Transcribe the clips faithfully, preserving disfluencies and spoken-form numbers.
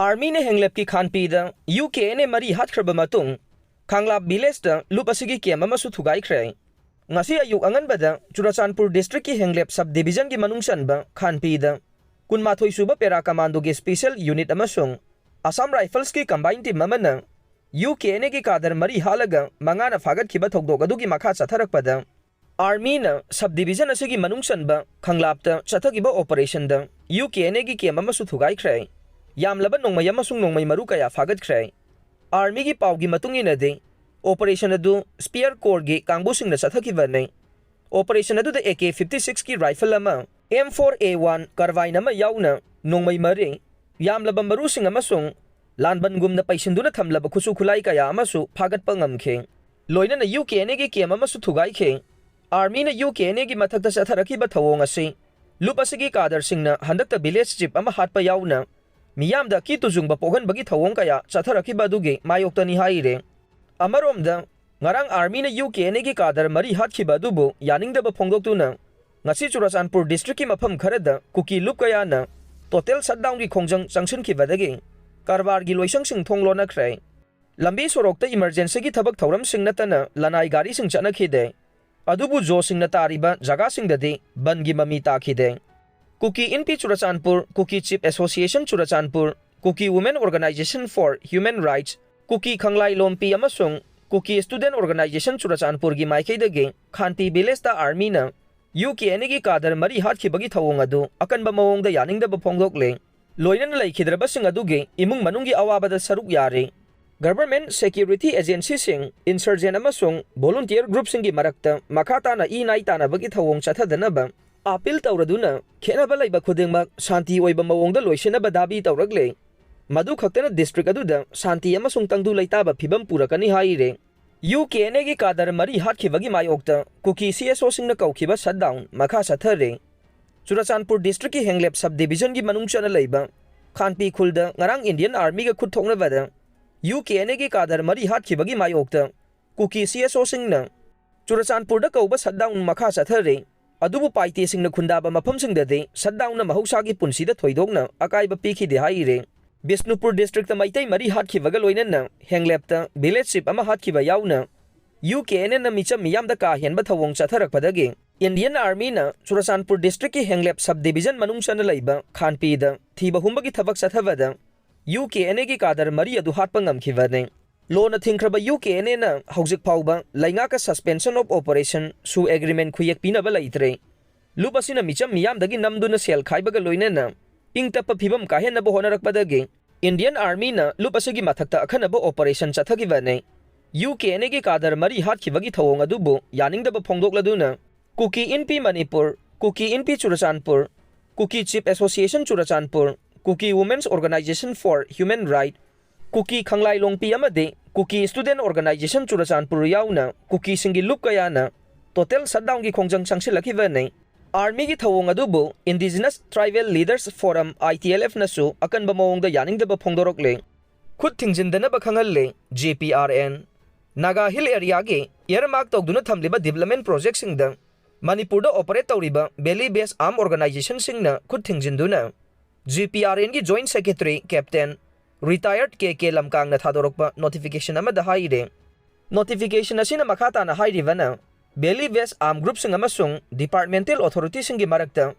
ꯑꯥꯔꯃꯤꯅ ꯍꯦꯡꯂꯦꯞꯀꯤ ꯈꯥꯟꯄꯤꯗ U K N A ꯃꯔꯤ ꯍꯥꯠꯈ꯭ꯔꯕ ꯃꯇꯨꯡ, ꯈꯥꯡꯂꯥꯞ ꯚꯤꯂꯦꯖꯇ ꯂꯨꯞ ꯑꯁꯤꯒꯤ ꯀꯦꯝ ꯑꯃꯁꯨ ꯊꯨꯒꯥꯏꯈ꯭ꯔꯦ꯫ ꯉꯁꯤ ꯑꯌꯨꯛ ꯑꯉꯟꯕꯗ ꯆꯨꯔꯆꯥꯟꯄꯨꯔ ꯗꯤꯁꯇ꯭ꯔꯤꯛꯀꯤ ꯍꯦꯡꯂꯦꯞ ꯁꯕ ꯗꯤꯕꯤꯖꯟꯒꯤ ꯃꯅꯨꯡ ꯆꯟꯕ ꯈꯥꯟꯄꯤꯗ ꯀꯨꯟꯃꯥꯊꯣꯏ ꯁꯨꯕ ꯄꯦꯔꯥ ꯀꯃꯥꯟꯗꯣꯒꯤ ꯁ꯭ꯄꯦꯁꯦꯜ ꯌꯨꯅꯤꯠ ꯑꯃꯁꯨꯡ ꯑꯁꯥꯝ ꯔꯥꯏꯐꯜꯁꯀꯤ ꯀꯝꯕꯥꯏꯟ ꯇꯤꯝ ꯑꯃꯅ ꯌꯨ ꯀꯦ ꯑꯦꯟ ꯑꯦꯒꯤ ꯀꯥꯗꯔ ꯃꯔꯤ ꯍꯥꯠꯂꯒ ꯃꯉꯥꯅ ꯐꯥꯒꯠꯈꯤꯕ ꯊꯧꯗꯣꯛ ꯑꯗꯨꯒꯤ ꯃꯈꯥ ꯆꯠꯊꯔꯛꯄꯗ, ꯑꯥꯔꯃꯤꯅ ꯁꯕ ꯗꯤꯕꯤꯖꯟ ꯑꯁꯤꯒꯤ ꯃꯅꯨꯡ ꯆꯟꯕ ꯈꯪꯂꯥꯞꯇ ꯆꯠꯊꯈꯤꯕ ꯑꯣꯄꯔꯦꯁꯟꯗ ꯌꯨ ꯀꯦ ꯑꯦꯟ ꯑꯦꯒꯤ ꯀꯦꯝ ꯑꯃꯁꯨ ꯊꯨꯒꯥꯏꯈ꯭ꯔꯦ꯫ ꯌꯥꯝꯂꯕ ꯅꯣꯡꯃꯩ ꯑꯃꯁꯨꯡ ꯅꯣꯡꯃꯩ ꯃꯔꯨ ꯀꯌꯥ ꯐꯥꯒꯠꯈ꯭ꯔꯦ꯫ ꯑꯥꯔꯃꯤꯒꯤ ꯄꯥꯎꯒꯤ ꯃꯇꯨꯡ ꯏꯟꯅꯗꯤ, ꯑꯣꯄꯔꯦꯁꯟ ꯑꯗꯨ ꯁ꯭ꯄꯤꯌꯔ ꯀꯣꯔꯒꯤ ꯀꯥꯡꯕꯨꯁꯤꯡꯅ ꯆꯠꯊꯈꯤꯕꯅꯤ꯫ ꯑꯣꯄꯔꯦꯁꯟ ꯑꯗꯨꯗ ꯑꯦ ꯀꯦ ꯐꯤꯐꯇꯤ ꯁꯤꯛꯁꯀꯤ ꯔꯥꯏꯐꯜ ꯑꯃ, ꯑꯦꯝ ꯐꯣꯔ ꯑꯦ ꯋꯥꯟ ꯀꯥꯔꯕꯥꯏꯟ ꯑꯃ ꯌꯥꯎꯅ ꯅꯣꯡꯃꯩ ꯃꯔꯤ, ꯌꯥꯝꯂꯕ ꯃꯔꯨꯁꯤꯡ ꯑꯃꯁꯨꯡ ꯂꯥꯟꯕꯟꯒꯨꯝꯅ ꯄꯩꯁꯤꯟꯗꯨꯅ ꯊꯝꯂꯕ ꯈꯨꯠꯁꯨ ꯈꯨꯠꯂꯥꯏ ꯀꯌꯥ ꯑꯃꯁꯨ ꯐꯥꯒꯠꯄ ꯉꯝꯈꯤ꯫ ꯂꯣꯏꯅꯅ ꯌꯨ ꯀꯦ ꯑꯦꯟ ꯑꯦꯒꯤ ꯀꯦꯝ ꯑꯃꯁꯨ ꯊꯨꯒꯥꯏꯈꯤ꯫ ꯑꯥꯔꯃꯤꯅ ꯌꯨ ꯀꯦ ꯑꯦꯟ ꯑꯦꯒꯤ ꯃꯊꯛꯇ ꯆꯠꯊꯔꯛꯈꯤꯕ ꯊꯧꯑꯣꯡ ꯑꯁꯤ ꯂꯨꯞ ꯑꯁꯤꯒꯤ ꯀꯥꯗꯔꯁꯤꯡꯅ ꯍꯟꯗꯛꯇ ꯚꯤꯂꯦꯖ ꯆꯤꯐ ꯑꯃ ꯍꯥꯠꯄ ꯌꯥꯎꯅ ꯃꯤꯌꯥꯝꯗ ꯑꯀꯤ ꯇꯨꯖꯨꯡꯕ ꯄꯣꯛꯍꯟꯕꯒꯤ ꯊꯧꯑꯣꯡ ꯀꯌꯥ ꯆꯠꯊꯔꯛꯈꯤꯕ ꯑꯗꯨꯒꯤ ꯃꯥꯌꯣꯛꯇꯅꯤ ꯍꯥꯏꯔꯦ꯫ ꯑꯃꯔꯣꯝꯗ, ꯉꯔꯥꯡ ꯑꯥꯔꯃꯤꯅ ꯌꯨ ꯀꯦ ꯑꯦꯟ ꯑꯦꯒꯤ ꯀꯥꯗꯔ ꯃꯔꯤ ꯍꯥꯠꯈꯤꯕ ꯑꯗꯨꯕꯨ ꯌꯥꯅꯤꯡꯗꯕ ꯐꯣꯡꯗꯣꯛꯇꯨꯅ ꯉꯁꯤ ꯆꯨꯔꯆꯥꯟꯄꯨꯔ ꯗꯤꯁꯇ꯭ꯔꯤꯛꯀꯤ ꯃꯐꯝ ꯈꯔꯗ ꯀꯨꯀꯤ ꯂꯨꯞ ꯀꯌꯥꯅ ꯇꯣꯇꯦꯜ ꯁꯠꯗꯥꯎꯟꯒꯤ ꯈꯣꯡꯖꯪ ꯆꯪꯁꯤꯟꯈꯤꯕꯗꯒꯤ ꯀꯔꯕꯥꯔꯒꯤ ꯂꯣꯏꯁꯪꯁꯤꯡ ꯊꯣꯡ ꯂꯣꯟꯅꯈ꯭ꯔꯦ꯫ ꯂꯝꯕꯤ ꯁꯣꯔꯣꯛꯇ ꯏꯃꯔꯖꯦꯟꯁꯤꯒꯤ ꯊꯕꯛ ꯊꯧꯔꯝꯁꯤꯡ ꯅꯠꯇꯅ ꯂꯅꯥꯏ ꯒꯥꯔꯤꯁꯤꯡ ꯆꯠꯅꯈꯤꯗꯦ꯫ ꯑꯗꯨꯕꯨ ꯖꯣꯁꯤꯡꯅ ꯇꯥꯔꯤꯕ ꯖꯒꯥꯁꯤꯡꯗꯗꯤ ꯕꯟꯒꯤ ꯃꯃꯤ ꯇꯥꯈꯤꯗꯦ꯫ Kuki Inpi Churachandpur, Kuki chief association Churachandpur, Kuki women organisation for human rights, Kuki Khanglai Lompi ꯑꯃꯁꯨꯡ ꯀꯨꯀꯤ ꯁ꯭ꯇꯨꯗꯦꯟꯠ ꯑꯣꯔꯒꯅꯥꯏꯖꯦꯁꯟ ꯆꯨꯔꯆꯥꯟꯄꯨꯔꯒꯤ ꯃꯥꯏꯀꯩꯗꯒꯤ ꯈꯥꯟꯇꯤ ꯚꯤꯂꯦꯖꯇ ꯑꯥꯔꯃꯤꯅ ꯌꯨ ꯀꯦ ꯑꯦꯟ ꯑꯦꯒꯤ ꯀꯥꯗꯔ ꯃꯔꯤ ꯍꯥꯠꯈꯤꯕꯒꯤ ꯊꯧꯑꯣꯡ ꯑꯗꯨ ꯑꯀꯟꯕ ꯃꯑꯣꯡꯗ ꯌꯥꯅꯤꯡꯗꯕ ꯐꯣꯡꯗꯣꯛꯂꯦ꯫ ꯂꯣꯏꯅꯅ ꯂꯩꯈꯤꯗ꯭ꯔꯕꯁꯤꯡ ꯑꯗꯨꯒꯤ ꯏꯃꯨꯡ ꯃꯅꯨꯡꯒꯤ ꯑꯋꯥꯕꯗ ꯁꯔꯨꯛ ꯌꯥꯔꯤ꯫ ꯒꯚꯔꯟꯃꯦꯟꯠ ꯁꯦꯀ꯭ꯌꯨꯔꯤꯇꯤ ꯑꯦꯖꯦꯟꯁꯤꯁꯤꯡ, ꯏꯟꯁꯔꯖꯦꯟꯠ ꯑꯃꯁꯨꯡ ꯚꯣꯂꯨꯟꯇꯤꯌꯔ ꯒ꯭ꯔꯨꯞꯁꯤꯡꯒꯤ ꯃꯔꯛꯇ ꯃꯈꯥ ꯇꯥꯅ ꯏ ꯅꯥꯏ ꯇꯥꯅꯕꯒꯤ ꯊꯧꯑꯣꯡ ꯆꯠꯊꯗꯅꯕ ꯑꯥꯄꯤꯜ ꯇꯧꯔꯗꯨꯅ ꯈꯦꯠꯅꯕ ꯂꯩꯕ ꯈꯨꯗꯤꯡꯃꯛ ꯁꯥꯟꯇꯤ ꯑꯣꯏꯕ ꯃꯑꯣꯡꯗ ꯂꯣꯏꯁꯤꯟꯅꯕ ꯗꯥꯕꯤ ꯇꯧꯔꯛꯂꯦ꯫ ꯃꯗꯨ ꯈꯛꯇꯅ ꯗꯤꯁꯇ꯭ꯔꯤꯛ ꯑꯗꯨꯗ ꯁꯥꯟꯇꯤ ꯑꯃꯁꯨꯡ ꯇꯪꯗꯨ ꯂꯩꯇꯥꯕ ꯐꯤꯕꯝ ꯄꯨꯔꯛꯀꯅꯤ ꯍꯥꯏꯔꯦ꯫ ꯌꯨ ꯀꯦ ꯑꯦꯟ ꯑꯦꯒꯤ ꯀꯥꯗꯔ ꯃꯔꯤ ꯍꯥꯠꯈꯤꯕꯒꯤ ꯃꯥꯌꯣꯛꯇ ꯀꯨꯀꯤ ꯁꯤ ꯑꯦꯁ ꯑꯣꯁꯤꯡꯅ ꯀꯧꯈꯤꯕ ꯁꯠꯗꯥꯎꯟ ꯃꯈꯥ ꯆꯠꯊꯔꯦ꯫ ꯆꯨꯔꯆꯥꯟꯄꯨꯔ ꯗꯤꯁꯇ꯭ꯔꯤꯛꯀꯤ ꯍꯦꯡꯂꯦꯞ ꯁꯕ ꯗꯤꯕꯤꯖꯟꯒꯤ ꯃꯅꯨꯡ ꯆꯟꯅ ꯂꯩꯕ ꯈꯥꯟꯄꯤ ꯈꯨꯜꯗ ꯉꯔꯥꯡ ꯏꯟꯗꯤꯌꯟ ꯑꯥꯔꯃꯤꯒ ꯈꯨꯠ ꯊꯣꯛꯅꯕꯗ ꯌꯨ ꯀꯦ ꯑꯦꯟ ꯑꯦꯒꯤ ꯀꯥꯗꯔ ꯃꯔꯤ ꯍꯥꯠꯈꯤꯕꯒꯤ ꯃꯥꯌꯣꯛꯇ ꯀꯨꯀꯤ ꯁꯤ ꯑꯦꯁ ꯑꯣꯁꯤꯡꯅ ꯆꯨꯔꯆꯥꯟꯄꯨꯔꯗ ꯀꯧꯕ ꯁꯠꯗꯥꯎꯟ ꯃꯈꯥ ꯆꯠꯊꯔꯦ꯫ ꯑꯗꯨꯕꯨ ꯄꯥꯏꯇꯦꯁꯤꯡꯅ ꯈꯨꯟꯗꯥꯕ ꯃꯐꯝꯁꯤꯡꯗꯗꯤ ꯁꯠꯗꯥꯎꯟꯅ ꯃꯍꯧꯁꯥꯒꯤ ꯄꯨꯟꯁꯤꯗ ꯊꯣꯏꯗꯣꯛꯅ ꯑꯀꯥꯏꯕ ꯄꯤꯈꯤꯗꯦ ꯍꯥꯏꯔꯦ꯫ ꯕꯤꯁꯅꯨꯄꯨꯔ district ꯇ ꯃꯩꯇꯩ ꯃꯔꯤ ꯍꯥꯠꯈꯤꯕꯒ ꯂꯣꯏꯅꯅ ꯍꯦꯡꯂꯦꯞꯇ village chief ꯑꯃ ꯍꯥꯠꯈꯤꯕ ꯌꯥꯎꯅ ꯌꯨ ꯀꯦ ꯑꯦꯟ ꯑꯦꯅ ꯃꯤꯆꯝ ꯃꯤꯌꯥꯝꯗ ꯀꯥ ꯍꯦꯟꯕ ꯊꯧꯑꯣꯡ ꯆꯠꯊꯔꯛꯄꯗꯒꯤ Indian Armyꯅ ꯆꯨꯔꯆꯥꯟꯄꯨꯔ districtꯀꯤ ꯍꯦꯡꯂꯦꯞ sub division ꯃꯅꯨꯡ ꯆꯟꯅ ꯂꯩꯕ ꯈꯥꯟꯄꯤꯗ ꯊꯤꯕ ꯍꯨꯝꯕꯒꯤ ꯊꯕꯛ ꯆꯠꯊꯕꯗ ꯌꯨ ꯀꯦ ꯑꯦꯟ ꯑꯦꯒꯤ cadre ꯃꯔꯤ ꯑꯗꯨ ꯍꯥꯠꯄ ꯉꯝꯈꯤꯕꯅꯤ꯫ ꯂꯣꯅ ꯊꯤꯡꯈ꯭ꯔꯕ ꯌꯨ ꯀꯦ ꯑꯦꯟ ꯑꯦꯅ ꯍꯧꯖꯤꯛ ꯐꯥꯎꯕ ꯂꯩꯉꯥꯛꯀ suspension of operation ꯁꯨ agreement ꯈꯨꯌꯦꯛ ꯄꯤꯅꯕ ꯂꯩꯇ꯭ꯔꯦ꯫ ꯂꯨꯞ ꯑꯁꯤꯅ ꯃꯤꯆꯝ ꯃꯤꯌꯥꯝꯗꯒꯤ ꯅꯝꯗꯨꯅ ꯁꯦꯜ ꯈꯥꯏꯕꯒ ꯂꯣꯏꯅꯅ ꯏꯪ ꯇꯞꯄ ꯐꯤꯕꯝ ꯀꯥꯏꯍꯟꯅꯕ ꯍꯣꯠꯅꯔꯛꯄꯗꯒꯤ Indian Armyꯅ ꯂꯨꯞ ꯑꯁꯤꯒꯤ ꯃꯊꯛꯇ ꯑꯈꯟꯅꯕ operation ꯆꯠꯊꯈꯤꯕꯅꯤ꯫ ꯌꯨ ꯀꯦ ꯑꯦꯟ ꯑꯦꯒꯤ cadre ꯃꯔꯤ ꯍꯥꯠꯈꯤꯕꯒꯤ ꯊꯧꯑꯣꯡ ꯑꯗꯨꯕꯨ ꯌꯥꯅꯤꯡꯗꯕ ꯐꯣꯡꯗꯣꯛꯂꯗꯨꯅ Kuki Inpi Manipur, Kuki Inpi Churachandpur, Kuki Chief Association Churachandpur, Kuki Women's Organization for Human Right, ꯀꯨꯀꯤ ꯈꯪꯂꯥꯏ ꯂꯣꯡꯄꯤ ꯑꯃꯗꯤ ꯀꯨꯀꯤ Student Organisation ꯆꯨꯔꯆꯥꯟꯄꯨꯔ ꯌꯥꯎꯅ ꯀꯨꯀꯤꯁꯤꯡꯒꯤ ꯂꯨꯞ ꯀꯌꯥꯅ total shutdownꯒꯤ ꯈꯣꯡꯖꯪ ꯆꯪꯁꯤꯜꯂꯛꯈꯤꯕꯅꯤ꯫ Armyꯒꯤ ꯊꯧꯑꯣꯡ ꯑꯗꯨꯕꯨ Indigenous Tribal Leaders Forum, I T L Fꯅꯁꯨ ꯑꯀꯟꯕ ꯃꯑꯣꯡꯗ ꯌꯥꯅꯤꯡꯗꯕ ꯐꯣꯡꯗꯣꯔꯛꯂꯦ꯫ ꯈꯨꯠ ꯊꯤꯡꯖꯤꯟꯗꯅꯕ ꯈꯪꯍꯜꯂꯦ G P R N꯫ Naga Hill Areaꯒꯤ earmark ꯇꯧꯗꯨꯅ ꯊꯝꯂꯤꯕ development projectꯁꯤꯡꯗ ꯃꯅꯤꯄꯨꯔꯗ operate ꯇꯧꯔꯤꯕ Valley Based Arm Organisationꯁꯤꯡꯅ ꯈꯨꯠ ꯊꯤꯡꯖꯤꯟꯗꯨꯅ G P R Nꯒꯤ Joint Secretary Captain Retired K K ꯂꯝꯀꯥꯡꯅ ꯊꯥꯗꯣꯔꯛꯄ notification ꯑꯃꯗ ꯍꯥꯏꯔꯦ꯫ Notification ꯑꯁꯤꯅ ꯃꯈꯥ ꯇꯥꯅ ꯍꯥꯏꯔꯤꯕꯅ, Valley Based Arm Groupꯁꯤꯡ ꯑꯃꯁꯨꯡ departmental authorityꯁꯤꯡꯒꯤ ꯃꯔꯛꯇ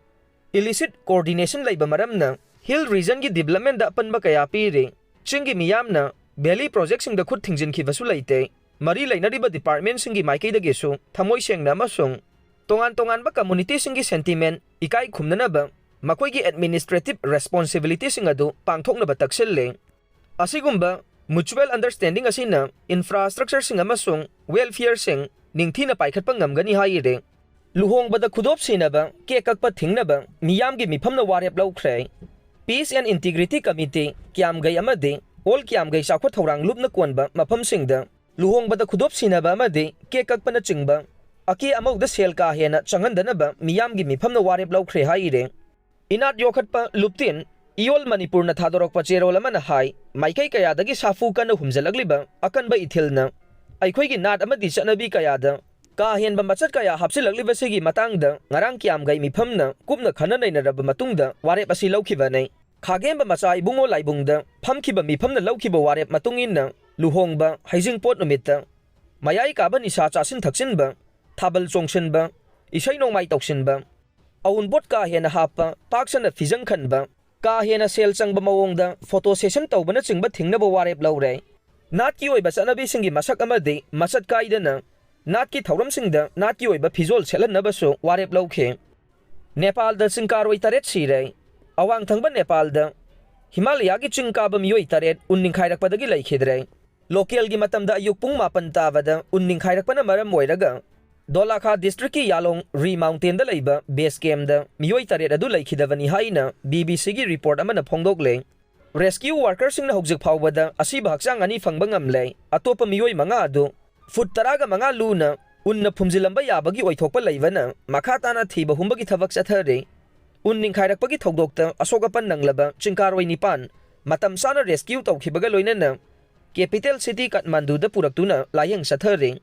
illicit coordination ꯂꯩꯕ ꯃꯔꯝꯅ Hill Regionꯒꯤ developmentꯗ ꯑꯄꯟꯕ ꯀꯌꯥ ꯄꯤꯔꯤ꯫ ꯆꯤꯡꯒꯤ ꯃꯤꯌꯥꯝꯅ Valley projectꯁꯤꯡꯗ ꯈꯨꯠ ꯊꯤꯡꯖꯤꯟꯈꯤꯕꯁꯨ ꯂꯩꯇꯦ꯫ ꯃꯔꯤ ꯂꯩꯅꯔꯤꯕ departmentꯁꯤꯡꯒꯤ ꯃꯥꯏꯀꯩꯗꯒꯤꯁꯨ ꯊꯃꯣꯏ ꯁꯦꯡꯅ ꯑꯃꯁꯨꯡ ꯇꯣꯉꯥꯟ ꯇꯣꯉꯥꯟꯕ communityꯁꯤꯡꯒꯤ sentiment ꯏꯀꯥꯏ ꯈꯨꯝꯅꯅꯕ ꯃꯈꯣꯏꯒꯤ administrative responsibilityꯁꯤꯡ ꯑꯗꯨ ꯄꯥꯡꯊꯣꯛꯅꯕ ꯇꯛꯁꯤꯜꯂꯦ꯫ ꯑꯁꯤꯒꯨꯝꯕ mutual understanding ꯑꯁꯤꯅ infrastructureꯁꯤꯡ ꯑꯃꯁꯨꯡ welfareꯁꯤꯡ ꯅꯤꯡꯊꯤꯅ ꯄꯥꯏꯈꯠꯄ ꯉꯝꯒꯅꯤ ꯍꯥꯏꯔꯦ꯫ ꯂꯨꯍꯣꯡꯕꯗ ꯈꯨꯗꯣꯞ ꯁꯤꯅꯕ, cake ꯀꯛꯄ ꯊꯤꯡꯅꯕ ꯃꯤꯌꯥꯝꯒꯤ ꯃꯤꯐꯝꯅ ꯋꯥꯔꯦꯞ ꯂꯧꯈ꯭ꯔꯦ꯫ Peace and Integrity Committee, ꯀꯤꯌꯥꯝꯒꯩ ꯑꯃꯗꯤ All ꯀꯤꯌꯥꯝꯒꯩ ꯆꯥꯎꯈꯠ ꯊꯧꯔꯥꯡ ꯂꯨꯞꯅ ꯀꯣꯟꯕ ꯃꯐꯝꯁꯤꯡꯗ ꯂꯨꯍꯣꯡꯕꯗ ꯈꯨꯗꯣꯞ ꯁꯤꯅꯕ ꯑꯃꯗꯤ cake ꯀꯛꯄꯅꯆꯤꯡꯕ ꯑꯀꯦ ꯑꯃꯧꯗ ꯁꯦꯜ ꯀꯥ ꯍꯦꯟꯅ ꯆꯪꯍꯟꯗꯅꯕ ꯃꯤꯌꯥꯝꯒꯤ ꯃꯤꯐꯝꯅ ꯋꯥꯔꯦꯞ ꯂꯧꯈ꯭ꯔꯦ ꯍꯥꯏꯔꯦ꯫ ꯏꯅꯥꯠ ꯌꯣꯛꯈꯠꯄ ꯂꯨꯞꯇꯤꯟ ꯏꯌꯣꯜ ꯃꯅꯤꯄꯨꯔꯅ ꯊꯥꯗꯣꯔꯛꯄ ꯆꯦꯔꯣꯜ ꯑꯃꯅ ꯍꯥꯏ, ꯃꯥꯏꯀꯩ ꯀꯌꯥꯗꯒꯤ ꯁꯥꯐꯨ ꯀꯟꯅ ꯍꯨꯝꯖꯤꯜꯂꯛꯂꯤꯕ ꯑꯀꯟꯕ ꯏꯊꯤꯜꯅ ꯑꯩꯈꯣꯏꯒꯤ ꯅꯥꯠ ꯑꯃꯗꯤ ꯆꯠꯅꯕꯤ ꯀꯌꯥꯗ ꯀꯥ ꯍꯦꯟꯕ ꯃꯆꯠ ꯀꯌꯥ ꯍꯥꯞꯆꯤꯜꯂꯛꯂꯤꯕꯁꯤꯒꯤ ꯃꯇꯥꯡꯗ ꯉꯔꯥꯡ ꯀꯤꯌꯥꯝꯒꯩ ꯃꯤꯐꯝꯅ ꯀꯨꯞꯅ ꯈꯟꯅ ꯅꯩꯅꯔꯕ ꯃꯇꯨꯡꯗ ꯋꯥꯔꯦꯞ ꯑꯁꯤ ꯂꯧꯈꯤꯕꯅꯤ꯫ ꯈꯥꯒꯦꯝꯕ ꯃꯆꯥ ꯏꯕꯨꯡꯉꯣ ꯂꯥꯏꯕꯨꯡꯗ ꯐꯝꯈꯤꯕ ꯃꯤꯐꯝꯅ ꯂꯧꯈꯤꯕ ꯋꯥꯔꯦꯞ ꯃꯇꯨꯡ ꯏꯟꯅ, ꯂꯨꯍꯣꯡꯕ, ꯍꯩꯖꯤꯡꯄꯣꯠ ꯅꯨꯃꯤꯠꯇ ꯃꯌꯥꯏ ꯀꯥꯕ ꯅꯤꯁꯥ ꯆꯥꯁꯤꯟ ꯊꯛꯆꯤꯟꯕ, ꯊꯥꯕꯜ ꯆꯣꯡꯁꯤꯟꯕ, ꯏꯁꯩ ꯅꯣꯡꯃꯥꯏ ꯇꯧꯁꯤꯟꯕ, ꯑꯎꯟꯄꯣꯠ ꯀꯥ ꯍꯦꯟꯅ ꯍꯥꯞꯄ, ꯄꯥꯛ ꯁꯟꯅ ꯐꯤꯖꯪ ꯈꯟꯕ, ꯀꯥ ꯍꯦꯟꯅ ꯁꯦꯜ ꯆꯪꯕ ꯃꯑꯣꯡꯗ ꯐꯣꯇꯣ ꯁꯦꯁꯟ ꯇꯧꯕꯅꯆꯤꯡꯕ ꯊꯤꯡꯅꯕ ꯋꯥꯔꯦꯞ ꯂꯧꯔꯦ꯫ ꯅꯥꯠꯀꯤ ꯑꯣꯏꯕ ꯆꯠꯅꯕꯤꯁꯤꯡꯒꯤ ꯃꯁꯛ ꯑꯃꯗꯤ ꯃꯆꯠ ꯀꯥꯏꯗꯅ ꯅꯥꯠꯀꯤ ꯊꯧꯔꯝꯁꯤꯡꯗ ꯅꯥꯠꯀꯤ ꯑꯣꯏꯕ ꯐꯤꯖꯣꯜ ꯁꯦꯠꯍꯟꯅꯕꯁꯨ ꯋꯥꯔꯦꯞ ꯂꯧꯈꯤ꯫ ꯅꯦꯄꯥꯜꯗ ꯆꯤꯡꯀꯥꯔꯣꯏ ꯇꯔꯦꯠ ꯁꯤꯔꯦ꯫ ꯑꯋꯥꯡ ꯊꯪꯕ ꯅꯦꯄꯥꯜꯗ ꯍꯤꯃꯥꯂꯌꯥꯒꯤ ꯆꯤꯡ ꯀꯥꯕ ꯃꯤꯑꯣꯏ ꯇꯔꯦꯠ ꯎꯟ ꯅꯤꯡꯈꯥꯏꯔꯛꯄꯗꯒꯤ ꯂꯩꯈꯤꯗ꯭ꯔꯦ꯫ ꯂꯣꯀꯦꯜꯒꯤ ꯃꯇꯝꯗ ꯑꯌꯨꯛ ꯄꯨꯡ ꯃꯥꯄꯟ ꯇꯥꯕꯗ ꯎꯟ ꯅꯤꯡꯈꯥꯏꯔꯛꯄꯅ ꯃꯔꯝ ꯑꯣꯏꯔꯒ ꯗꯣꯂꯥꯈꯥ ꯗꯤꯁꯇ꯭ꯔꯤꯛꯀꯤ ꯌꯥꯂꯣꯡ ꯔꯤ ꯃꯥꯎꯟꯇꯦꯟꯗ ꯂꯩꯕ ꯕꯦꯁ ꯀꯦꯝꯗ ꯃꯤꯑꯣꯏ ꯇꯔꯦꯠ ꯑꯗꯨ ꯂꯩꯈꯤꯗꯕꯅꯤ ꯍꯥꯏꯅ ꯕꯤ ꯕꯤ ꯁꯤꯒꯤ ꯔꯤꯄꯣꯔꯠ ꯑꯃꯅ ꯐꯣꯡꯗꯣꯛꯂꯦ꯫ ꯔꯦꯁꯀ꯭ꯌꯨ ꯋꯥꯔꯀꯔꯁꯤꯡꯅ ꯍꯧꯖꯤꯛ ꯐꯥꯎꯕꯗ ꯑꯁꯤꯕ ꯍꯛꯆꯥꯡ ꯑꯅꯤ ꯐꯪꯕ ꯉꯝꯂꯦ꯫ ꯑꯇꯣꯞꯄ ꯃꯤꯑꯣꯏ ꯃꯉꯥ ꯑꯗꯨ ꯐꯨꯠ ꯇꯔꯥꯒ ꯃꯉꯥ ꯂꯨꯅ ꯎꯟꯅ ꯐꯨꯝꯖꯤꯜꯂꯝꯕ ꯌꯥꯕꯒꯤ ꯑꯣꯏꯊꯣꯛꯄ ꯂꯩꯕꯅ ꯃꯈꯥ ꯇꯥꯅ ꯊꯤꯕ ꯍꯨꯝꯕꯒꯤ ꯊꯕꯛ ꯆꯠꯊꯔꯤ꯫ ꯎꯟ ꯅꯤꯡꯈꯥꯏꯔꯛꯄꯒꯤ ꯊꯧꯗꯣꯛꯇ ꯑꯁꯣꯛ ꯑꯄꯟ ꯅꯪꯂꯕ ꯆꯤꯡꯀꯥꯔꯣꯏ ꯅꯤꯄꯥꯟ ꯃꯇꯝ ꯆꯥꯅ ꯔꯦꯁꯀ꯭ꯌꯨ ꯇꯧꯈꯤꯕꯒ ꯂꯣꯏꯅꯅ ꯀꯦꯄꯤꯇꯦꯜ ꯁꯤꯇꯤ ꯀꯥꯊꯃꯥꯟꯗꯨꯗ ꯄꯨꯔꯛꯇꯨꯅ ꯂꯥꯌꯦꯡ ꯆꯠꯊꯔꯤ꯫